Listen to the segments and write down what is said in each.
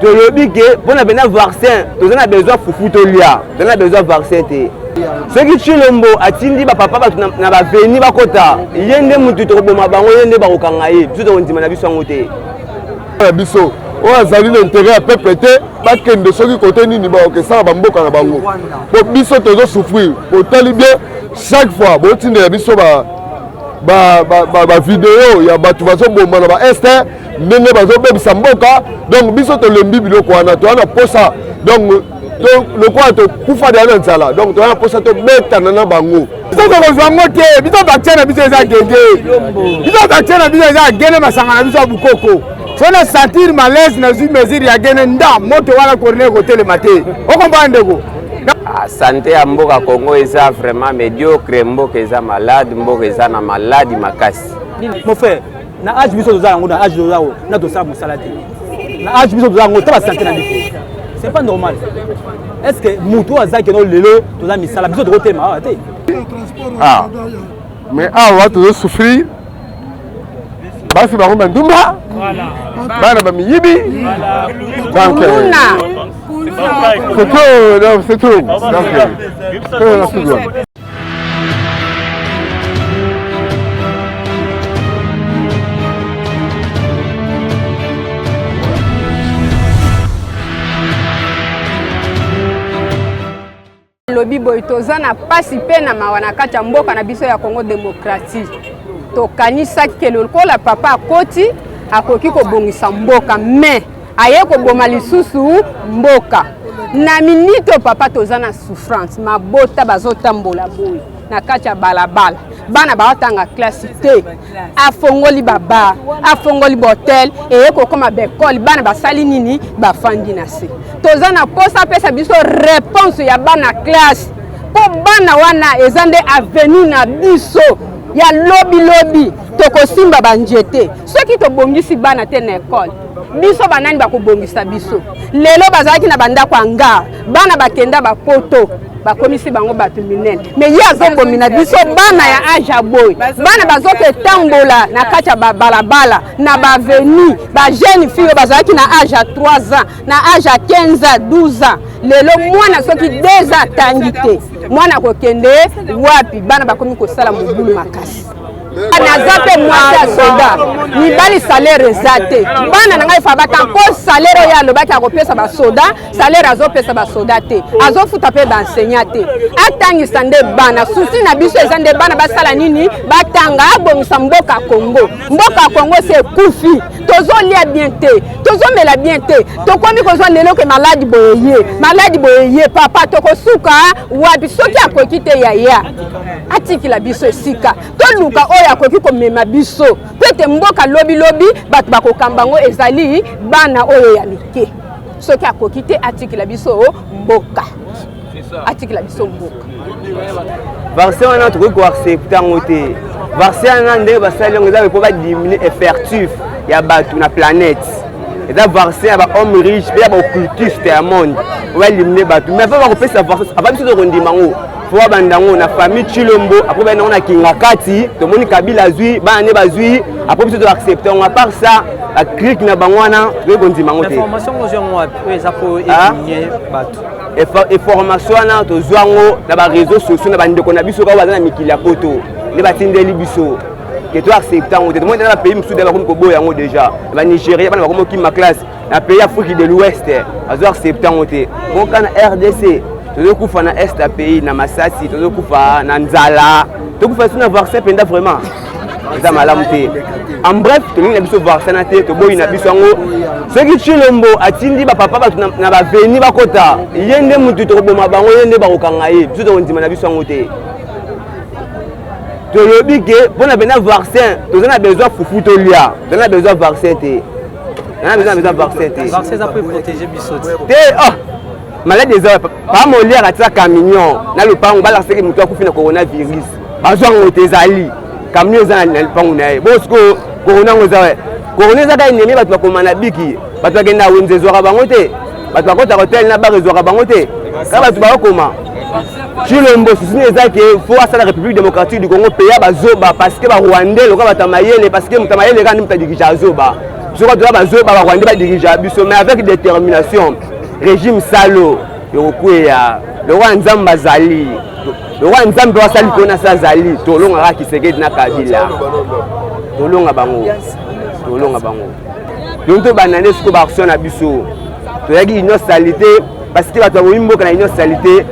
Tolobi ke mpo na mpena vaccin, toza na besoin fufu tolia, toza na besoin vaccin te. Soki Tshilombo atindi bapapa bato na baveni bakota, ye nde motu tokoboma bango, ye nde bakokanga ye, biso tokondima na biso yango te. Ya biso oyo azali na intérêt ya peuple te, bakende soki kote nini bakokesala bamboka na bango, po biso tozosouffrir. Botali bien, chaque fois botindela biso bavideo ya bato bazoboma na baest, ndenge bazobebisa mboka. Donc biso tolembi biloko wana, toza na posa, donc lokola tokufa deya na nzala, donc toza na posa tobetana na bango. Biso tokozwa yango te. Biso vaccin na biso eza gege, biso vaccin na biso eza gene, masanga na biso ya bukoko. So na sentir malaise, nazwi mesure ya gene nda moto wana, corona ekotelema te. Okomprendre, ndeko? Santé ya mboka Congo eza vraiment médiocre. Mboka eza malade, mboka eza na maladi makasi. Mon frère, na age biso toza yango, na age toza na tosala mosala te, na age biso toza yango ta basanté na biso, c'est pas normal. Est ce que motu oyo aza keno lelo toza misala, biso tokotelema awa te? Ah, mais awa tozosouffrir, basi bango bandumba, bana bamiyibi, donc c'est tout, c'est tout. Donc Lobi boye, toza na pasi mpe na mawa na kati ya mboka na biso ya Congo démocratique. Tokanisaki ke lokola papa akoti, akoki kobongisa mboka, mais aye koboma lisusu mboka na minito. Papa, toza na souffrance, mabota bazotambola boye na kati ya balabala, bana baotanga classe te. Afongoli babar, afongoli bahotel, eye kokoma baekole, bana basali nini? Bafandi na se. Toza na posa apesa biso réponse ya bana classe, mpo bana wana eza nde avenir na biso ya lobilobi. Tokosimba banjete soki tobongisi bana te na ekole. Biso banani bakobongisa biso? Lelo bazalaki na bandako ya ngar, bana bakenda bapoto, bakomisi bango bato minene, mais ye azobomina biso bana ya age ya boye. Bana bazoketambola na kati ya babalabala na baavenue, bajeune fille oyo bazalaki na age ya 3 ans, na age ya 15 ans, 12 ans. Lelo mwana soki 2 ans atangi te, mwana akokende wapi? Bana bakomi kosala mobulu makasi. Naza mpe mwasi ya soda, mibali, salaire eza te. Bana na ngai fa bata mpo salaire oyo alobaki akopesa basoda, salaire azopesa basoda te, azofuta mpe baenseignant te. Atangisa nde bana. Souci na biso eza nde bana basala nini? Batanga. Abongisa mboka Congo. Mboka Congo se ekufi, tozolia bien te, tozomela bien te, tokomi kozwa lelo ke maladi boye ye, maladi boye ye. Papa, tokosuka wapi? Soki akoki te, yaya, atikila biso esika, toluka oyo akoki komema biso, po ete mboka lobilobi bato bakokamba yango ezali bana oyo ya mike. Soki akoki te, atikila biso mboka, atikila biso mboka. Vaccin wana tokoki koaccepte yango te. Vaccin wana, ndenge basali yango, eza mpo badiminuer effectif ya bato na planète. Eza vaccin ya bahomme riche mpe ya baoccultiste ya monde po baéliminer bato. Mais faut bakopesa vaccin ava, biso tokondima yango, faut babanda yango na famille Tshilombo, après bayenda yango na kinga kati. Tomoni Kabila azwi bana nde bazwi, après biso toaccepte yango. À part ça, bacrique na bango wana, tokoki kondima yango te. Information ozwi yango wapi, oyo eza po éliminer bato? Information wana tozwa yango na baréseau sociaux, na bandeko na biso kaka baza na mikili ya poto nde batindeli biso ke to accepte yango te. Tomoni na bapays mosusu de bakomi koboya yango déjà, banigéria bana bakomi okima classe, na pays Afrique de l'Ouest bazo accepte yango te. Boka na RDC, tozokufa na est ya pays, na masasi, tozokufa na nzala, tokufa so na vaccin mpenza, vraiment eza malamu te. En bref, tolingi na biso vaccin na te, toboyi na biso yango. Soki Tshilombo atindi bapapa bato na baveni bakota, ye nde motu tokoboma bango, ye nde bakokanga ye, biso tokondima na biso yango te. Tolobi ke mpo na mpena vaccin, toza na besoin fufu tolia, toza na besoin vaccin te, toza na besoin vaccin te. Vaccin eza mpo protéger biso te. Oh, maladi eza pa Molière atia camion na lopango, balakisaki moto akufi na coronavirus, bazwa yango te. Ezali camion eza na lopango na ye. Bon, sikoyo corona yango eza, corona eza kaka ennemi. Bato bakoma na biki, bato bakenda wenze, ezwaka bango te. Bato bakotaka hotel na bar, ezwaka bango te. Kaka bato bakokoma. Tshilombo, souci eza ke faut asala République démocratique du Congo peya bazoba, parce que barwandais lokola bato ya mayele, parce que moto ya mayele kaka nde moto adirige azoba. Soki toza bazoba, barwandais badirigea biso, mais avec détermination, régime salo ekokweya. Lokola Nzambe azali, lokola Nzambe asali mpona se azali, tolongaka Kisekedi na Kabila, tolonga bango, tolonga bango. Donc tobanda nde sikoyo baaction na biso. Toyaki union salité parce que bato babomi mboka na union salité,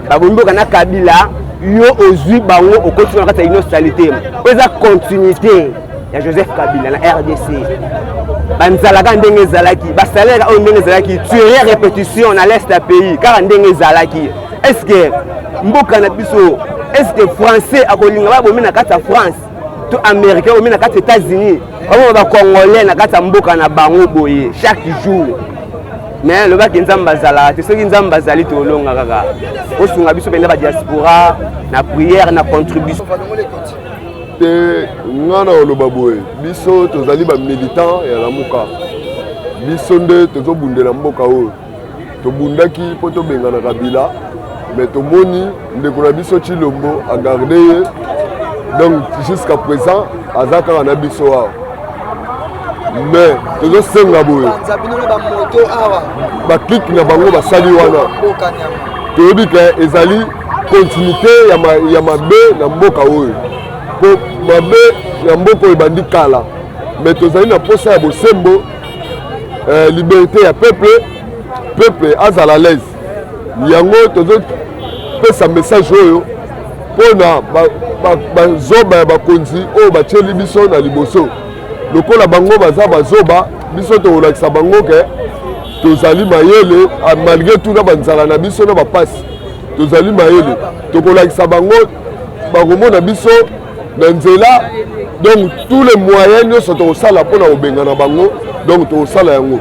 babomi mboka na Kabila. Yo ozwi bango, okoti na kati ya union salité oyo eza continuité ya Joseph Kabila na RDC. Banzalaka ndenge ezalaki, basalaire oyo ndenge ezalaki, tuerie répétition na l'est ya pays kaka ndenge ezalaki. Est ce que mboka na biso, est ce que Français akolinga babomi na kati ya France, to Américain bomi na kati ya États-Unis, baboma Bacongolais na kati ya mboka na bango boye chaque jour? Mais lobaki Nzambe azalaka te. Soki Nzambe azali, tolonga kaka. Osunga biso mpenza badiaspora na prière, na contribution. Te, nga na koloba boye, biso tozali bamilitant ya Lamuka. Biso nde tozobundela mboka oyo. Tobundaki mpo tobengana Kabila, mais tomoni ndeko na biso Tshilombo agarde ye. Donc jusqu'à présent aza kaka na biso awa. Mais tozosenga boye, baclique na bango basali wana, toyebi ke ezali continuité ya mabe na mboka oyo, mpo mabe ya mboka oyo ebandi kala. Mais tozali na posa ya bosembo, liberté ya peuple, peuple azala l'aise. Yango tozopesa message oyo mpona bazoba ya bakonzi oyo batieli biso na liboso. Lokola bango baza bazoba, biso tokolakisa bango ke tozali mayele. Malgré tout, na banzala na biso, na bapasi, tozali mayele. Tokolakisa bango, bakomona biso na nzela. Donc tous les moyens nyonso tokosala mpona kobengana bango, donc tokosala yango.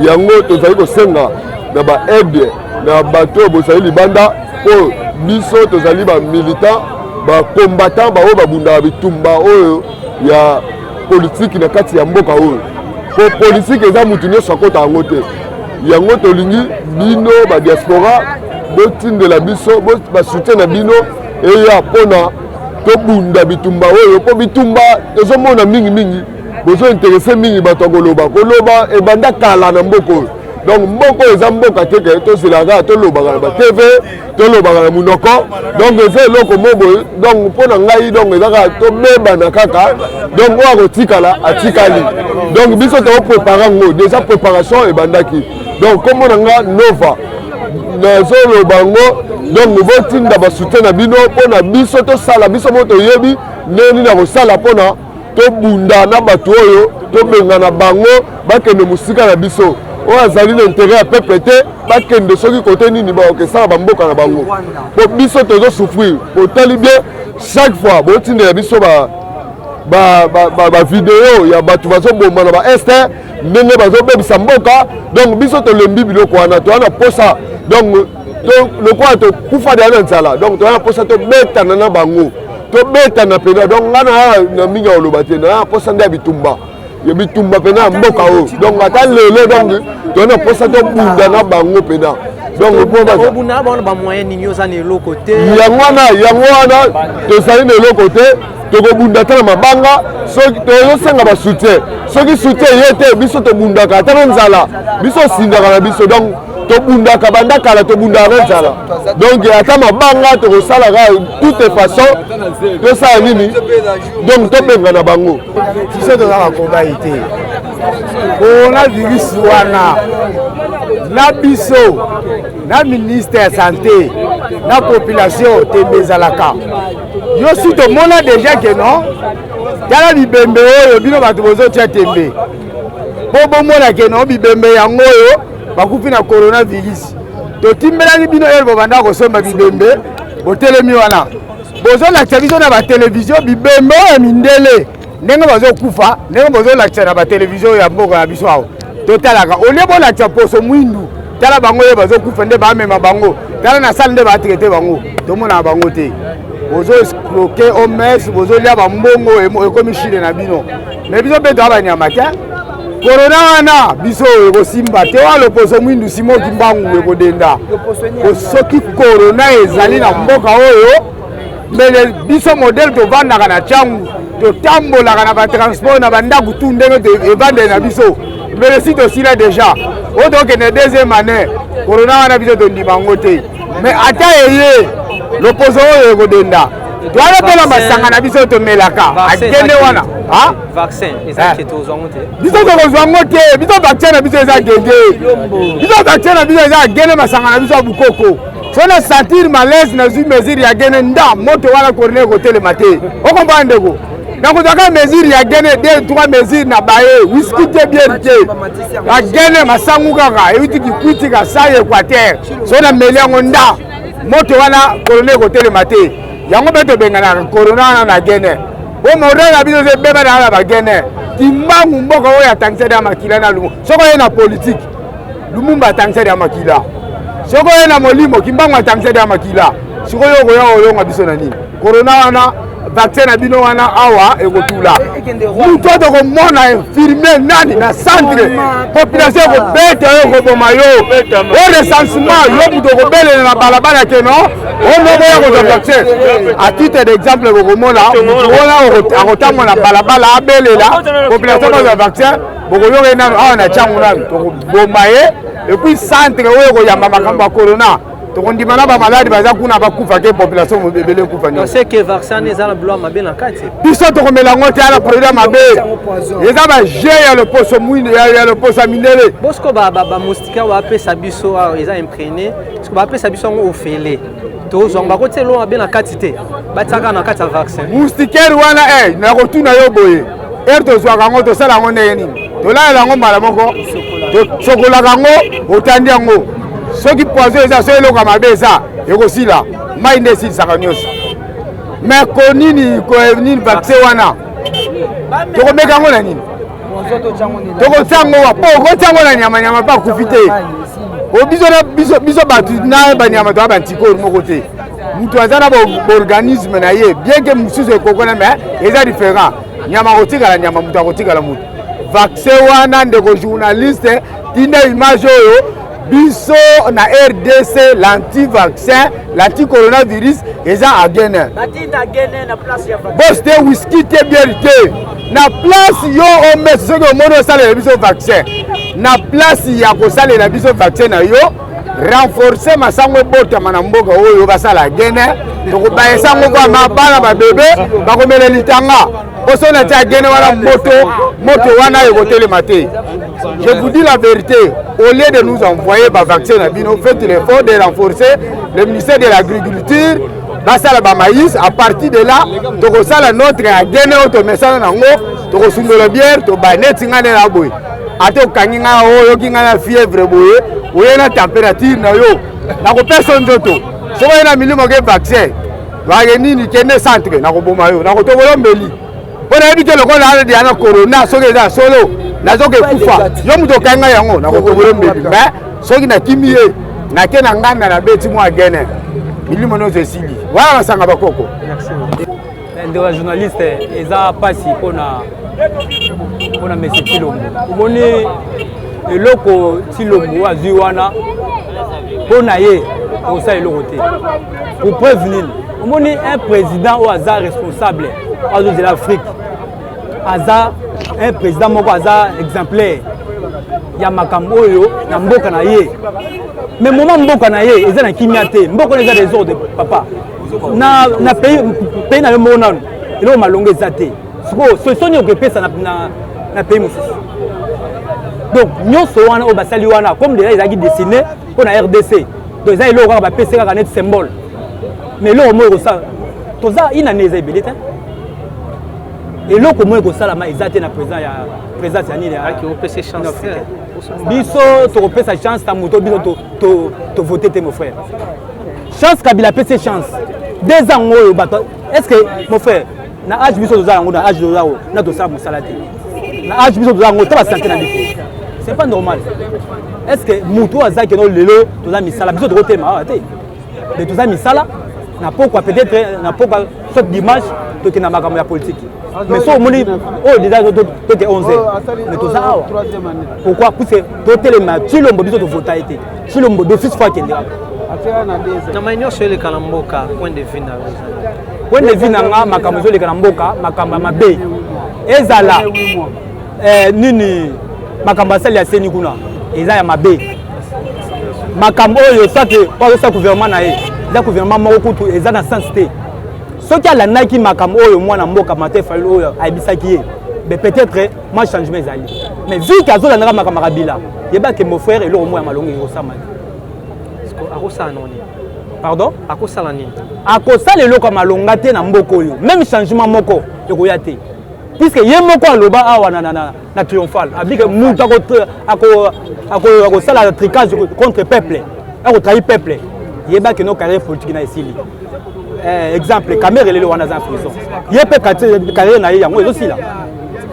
Yango tozali kosenga na baaide na bato oyo bozali libanda, oyo biso tozali bamilitant, bacombattant, baoyo babundaka bitumba oyo ya politike na kati ya mboka oyo, po politike eza mutu nyonso akota yango te. Yango tolingi bino badiaspora botindela biso basoutien na bino eya mpona tobunda bitumba oyo, mpo bitumba tozomona mingimingi bozointeresse mingi bato ya koloba. Koloba ebanda kala na mboka oyo. Donc mboka oyo eza mboka te ke tozelaka kaka tolobaka na baTV, tolobaka na monoko. Donc eza eloko mo boye. Donc mpo na ngai, donc eza kaka tobebana kaka. Donc oyo akotikala atikali. Donc biso tokoprépare yango déjà, préparation ebandaki. Donc kombo na nga Nova, nazoloba yango. Donc botinda basoutien na bino mpo na biso tosala. Biso mo toyebi ndenge nini ya kosala mpona tobunda na bato oyo, tobengana bango, bakende mosika na biso. Oyo azali na intérêt ya peuple te, bakende soki kote nini, bakokesala bamboka na bango, mpo biso tozosouffrir. Botali bien, chaque fois botindela biso bavideo ya bato bazoboma na baest, ndenge bazobebisa mboka. Donc biso tolembi biloko wana. Toza na posa, donc lokola tokufa deya na nzala, donc toza na posa tobetana na bango, tobetana mpenza. Donc ngai na mingi ya koloba te, na posa nde ya bitumba, ya bitumba mpenza ya mboka oyo. Donc ata lelo, donc toza na posa tobunda na bango mpenza. Donc obunda na bango na bamoyen nini? Oza na eloko te. Yango wana, yango wana, tozali na eloko te. Tokobunda ata na mabanga. Soki tozosenga basoutien, soki soutien ye te, biso tobundaka ata na nzala. Biso osindaka na biso. Donc tobundaka banda kala, tobundaka na nzala. Donc ata mabanga tokosalaka, toute façon tosala nini, donc tobenga na bango. Biso toza bakobai te. Coronavirus wana, na biso na ministre ya santé na population, tembe ezalaka. Yo si tomona déjà ke non, tala bibembe oyo bino bato bozotia tembe, mpo bomona ke non, bibembe yango oyo bakufi na coronavirus. Totimbelaki bino ere bobanda kosomba bibembe, botelemi wana, bozolakisa biso na batelevizio bibembe oyo ya mindele ndenge bazokufa, ndenge bozolakisa na batelevizio ya mboka na biso awa totalaka. Olie bolakisa poso mwindu, tala bango oyo bazokufa, nde bamema bango, tala na sale nde batraite bango, tomonaka bango te. Bozo escroquer OMS, bozolia bambongo, ekomi shile na bino. Me biso mpe toya banyama te. Korona wana biso ekosimba te. Wana loposo mwindu simoki mbangu ekodenda. Soki korona ezali na mboka oyo. Mbele biso modele tovandaka na Tshangu, totambolaka na batransport na bandako tu ndenge evandeli na biso, mbele si tosila deja. Oyo tokende deuxième année, corona wana biso tondima yango te. Mais ata eye loposo oyo ekodenda, towana mpe na masanga na biso tomelaka akende wana. Biso tokozwa yango te. Biso vaccin na biso eza gege, biso vaccin na biso eza gene, masanga na biso ya bukoko. So na sentir malaise, nazwi mesure ya gene nda moto wana corona ekotelema te. Okomprendre, ndeko? Nakozwaka mesure ya gene, 2 3 mesure na baye whisky te, bière te, agene masangu kaka euti Kikwiti, Kasai, Équateur. So nameli yango nda moto wana, corona ekotelema te. Yango mpe tobenganaka corona wana na gene. Po modèle na biso ebeba na bagene Kimbangu. Mboka oyo atangisaki ya makila na Lumu. Soki oye na politike, Lumumba atangisaki ya makila. Soki oye na molimo, Kimbangu atangisaki ya makila. Sikoyo okoya olonga biso na nini? Corona wana, vaccin na bino wana awa ekotula. Moto tokomona infirmier nani na centre, population ekobeta yo, ekoboma yo. O recensement, yo moto okobelela na balabala keno o moko ya kozwa vaccin. À titre d'exemple, bokomona moto wana akotambola na balabala, abelela population bazwa vaccin. Bokoyoka ye nano awa na Ntiango, nano tokoboma ye. Et puis centre oyo ekoyamba makambo ya corona, tokondima na bamaladi baza kuna bakufa ke population ebele ekufa. Nyonso vaccin eza na biloko mabe na kati. Biso tokomela yango te. Ala produit mabe, eza baje ya loposo mwindu, ya loposo ya mindele. Bosiko bamoustiquaire bapesa biso awa eza imprégné, bapesa biso yango ofele, tozwa yango, bakotia eloko mabe na kati te, batiaka na kati ya vaccin. Moustiquaire wana, nakotuna yo boye: ere tozwaka yango, tosala yango ndenge nini? Tolalela yango mbala moko, tosokolaka yango, otandi yango. Soki poison eza, soki eloko ya mabe eza, ekosila. Mai nde esilisaka nyonso. Mais konini nini vaccin wana, tokomeka yango na nini? Tokotia yango wa po okotia yango na nyamanyama mpe akufi te. Po biso na biso, biso bato na banyama toya bantikori moko te. Moto aza na baorganisme na ye, bien ke mosusu ekokona, mais eza différent. Nyama akotikala nyama, moto akotikala moto. Vaccin wana, ndeko journaliste, tinda image oyo. Biso na RDC, l'anti-vaccin, l'anti-coronavirus eza agene. Bos te, whisky te, bière te. Na place yo omesi, soki omoni osalela biso vaccin, na place ya kosalela biso vaccin na yo, renforce masango ebotama na mboka oyo basala gene. Tokobayesa yango kwa bana babebe bakomela litanga. Poso na tia gene wana, moto moto wana ekotelema te. Je vous dis la vérité: au lieu de nous envoyer bavaccin na bino, faites l'effort de renforcer le ministère de l'Agriculture, basala bamaïs. À partir de là, tokosala notre agene oyo tomesana nango, tokosundola bière toba neti ngai nde na boye. Ata okangi ngai, oyoki ngai na fièvre boye, oye na température na yo, nakopesa nzoto. Soki oye na milimo ke vaccin bake nini, kende centre, nakoboma yo, nakotobola mbeli, mpo nayebi te lokola aldia na corona. Soki eza solo, nazoka ekufa. Yo moto okangi ngai yango, nakotobola mbeli. Mais soki nakimi ye, nake na nganda, nabeti mwa gene, milimo nyonso esili wana, masanga bakoko. Ndeko ya journaliste, eza mpasi mpona monsieur Tshilombo. Omoni eloko Tshilombo azwi wana, mpo na ye akosala eloko te. Pour preuve nini? Omoni un président oyo aza responsable, azozela Afrique, aza un président moko aza exemplaire ya makambo oyo na mboka na ye. Mais moment mboka na ye eza na kimia te, mboka wana eza désordre, papa. Na pays na yo moko nano eloko malongo eza te. Sikoyo solution nini okopesa na pays mosusu? Donc nyonso wana oyo basali wana, comme déjà ezalaki dessiné mpo na RDC, donc eza eloko kaka bapesi kaka neti symbole. Mais eloko moko ekosala, toza inane, eza ebele te. Eloko moko ekosalama eza te na président ya présidence ya nini. Biso tokopesa chance na moto biso tovote te, mon frère. Chance, Kabila apesi chance 2 ans oyo bato. Est ce que, mon frère, na age biso toza yango, na age toza oyo na tosala mosala te, na age biso toza yango ta basanté na biso, c'est pas normal. Est ce que moto oyo aza keno lelo toza misala, biso tokotelema awa te? Mais toza misala na pokwa, peut-être na pokwa soit dimanche, tokenda makambo ya politique. Mais so omoni oyo déjà toke 11 heures, mais toza awa pourquoi? Puisque totelema Tshilombo, biso tovota ye te. Tshilombo d'office faut akende kaka. Na mai nyonso eleka na mboka, point de vue na yo? Point de vue na nga, makambo ezoleka na mboka, makambo ya mabe ezala nini, makambo asali ya seni kuna eza ya mabe. Makambo oyo soit oyo azosala gouvernement na ye, eza gouvernement moko kutu eza na sens te. Soki alandaki makambo oyo mwana mboka Martin Fayulu oyo ayebisaki ye, mais peut-être mwa changement ezali. Mais vu que azolandaka makambo ya Kabila, yebake mon frère, eloko moko ya malongo ekosama te. Akosala nini? Pardon? Akosala nini? Akosala eloko ya malonga te na mboka oyo. Même changement moko ekoya te, puisque ye moko aloba awa na triomphal abike mutu akosala tricage contre peuple, akotrahi peuple, yebaki no carrière politique na esili. Exemple, Kamerhe lelo wana aza na prison, ye mpe carrière na ye yango ezosila.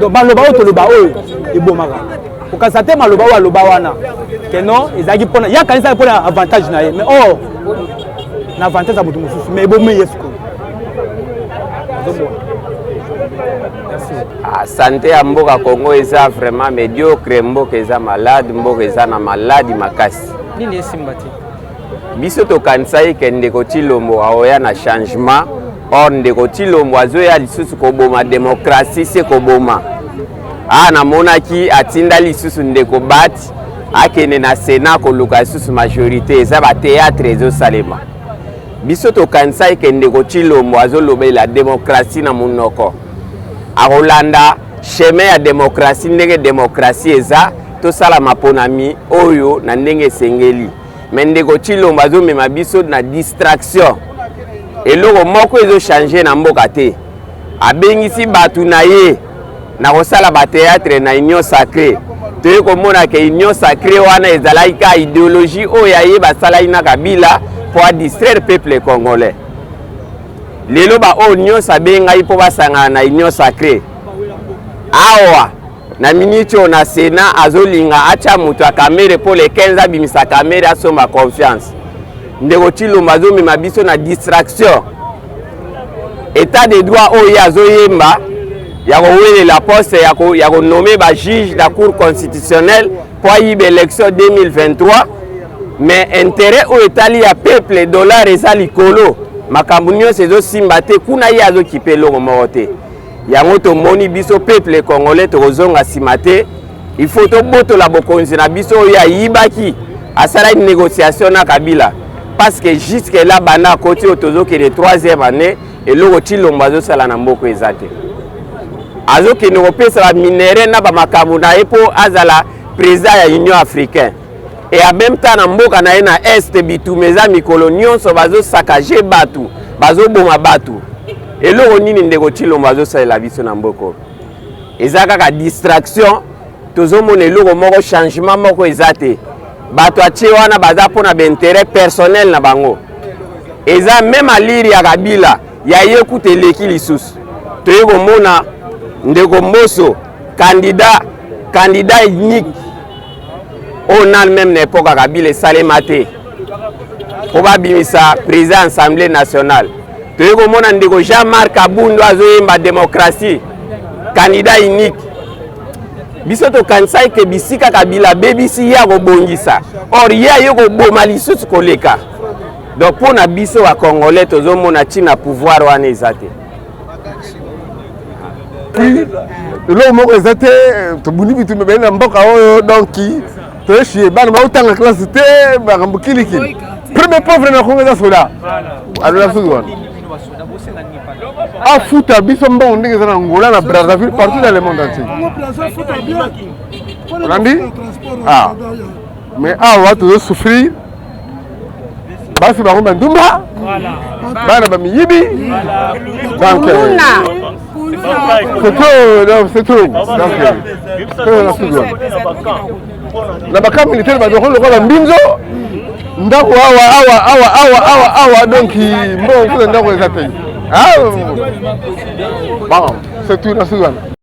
Donc maloba oyo toloba oyo ebomaka kokasa te. Maloba oyo aloba wana ke non, ezalaki mpona ye, akanisaki mpona avantage na ye, mais or na avantage ya moto mosusu, mais ebomi ye sikoyo. Ozomona. Ah, santé ya mboka Congo eza vraiment médiocre. Mboka eza malade, mboka eza na maladi makasi. Nini esimba te? Biso tokanisaki ke ndeko Tshilombo aoya na changement, or ndeko Tshilombo azoya lisusu koboma démocratie, se koboma. Namonaki atinda lisusu ndeko Bati akende na Sénat koluka lisusu majorité. Eza bathéâtre ezosalema. Biso tokanisaki ke ndeko Tshilombo azolobela démocratie na monoko, akolanda chemin ya démocratie, ndenge démocratie eza, tosala maponami oyo na ndenge esengeli. Mais ndeko Tshilombo azomema biso na distraction. Eloko moko ezochange na mboka te. Abengisi bato na ye na kosala bathéâtre na Union sacrée. Toye komona ke Union sacrée wana ezalaki ka idéologie oyo ya ye basalaki na Kabila mpo adistraire peuple congolais. Lelo baoyo nyonso abengai mpo basangana na Union sacrée awa na miniti oyo na Sénat, azolinga atya moto ya Kamerhe mpo le 15 abimisa Kamerhe, asomba confiance. Ndeko Tshilombo azomema biso na distraction. État de droit oyo ye azoyemba ya kowelela poste ya konommer bajuge na Cour constitutionnelle mpo ayiba élection 2023, mais intérêt oyo etali ya peuple, dollar eza likolo, makambo nyonso ezosimba te kuna, ye azokipe eloko moko te. Yango tomoni biso peuple congolais tokozonga nsima te. Il faut tobotola bokonzi na biso oyo ayibaki, asalaki négociation na Kabila, parce que jusque là, banda akoti oyo tozokende troisième année, eloko Tshilombo azosala na mboka eza te. Azokende kopesa baminerais na bamakambo na ye mpo azala président ya Union africaine, et en même temps na mboka na ye na Est, bitumba eza mikolo nyonso, bazosaccager bato, bazoboma bato. Eloko nini ndeko Tshilombo azosalela biso na mboka oyo? Eza kaka distraction. Tozomona eloko moko, changement moko eza te. Bato atie wana baza mpona baintérêt personnel na bango. Eza même alire ya Kabila, ya ye kuta eleki lisusu. Toye komona ndeko Mboso, candidat unique oyo nanu même na époque ya Kabila esalema te, mpo babimisa président Assemblée nationale. Toye komona ndeko Jean-Marc Abundu azoyemba démocratie, candidat unique. Biso tokanisaki ke bisika Kabila abebisi, ye akobongisa, or ye aye koboma lisusu koleka. Donc mpo na biso bacongolais, tozomona ntina pouvoir wana eza te. Eloko moko eza te. Tobundi bitumba ebele na mboka oyo, donc toyeshie bana baotanga classe te, makambo kilikili. Premier pauvre na Kongo eza soda. Alola soki wana afuta biso mbongo ndenge eza na Angola, na Brazzaville, partout dans le monde entier. Olandi, ah, mais awa tozosouffrir, basi bango bandumba, bana bamiyibi, donc c'est tout, c'est tout. Donc na bacamp militaire bazoko lokola mbinzo ndako awa awa awa awa awa awa, donc mbongo kuna ndako eza te. Bon, c'est tout na suki wana.